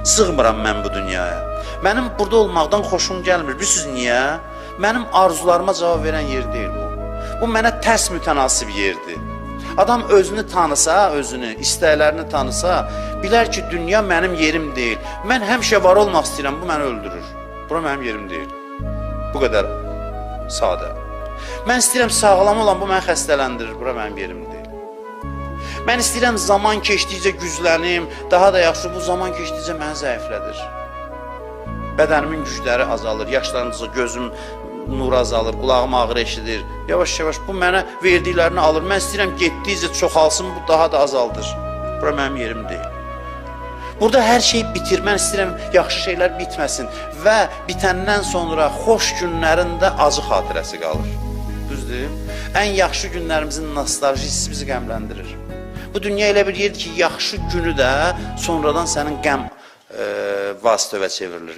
Sığmıram mən bu dünyaya. Mənim burada olmaqdan xoşum gəlmir. Bilirsiniz niyə? Mənim arzularıma cavab verən yer deyil bu. Bu mənə tərs mütənasib yerdir. Adam özünü tanısa, özünü, istəklərini tanısa, bilər ki, dünya mənim yerim deyil. Mən həmişə var olmaq istəyirəm, bu məni öldürür. Bura mənim yerim deyil. Bu qədər sadə. Mən istəyirəm sağlam olan, bu məni xəstələndirir. Bura mənim yerim deyil. Mən istəyirəm zaman keçdikcə güclənim, daha da yaxşı bu zaman keçdikcə məni zəiflədir. Bədənimin gücləri azalır, yaşlandıqca gözüm nur azalır, qulağım ağrı eşidir. Yavaş-yavaş bu mənə verdiklərini alır. Mən istəyirəm getdikcə çoxalsın, bu daha da azaldır. Bura mənim yerim deyil. Burada hər şey bitir. Mən istəyirəm yaxşı şeylər bitməsin və bitəndən sonra xoş günlərin də acı xatirəsi qalır. Düzdür? Ən yaxşı günlərimizin nostalji hissi bizi qəmləndirir. Bu dünya elə bir yerdir ki, yaxşı günü də sonradan sənin qəm vasitəvə çevrilir.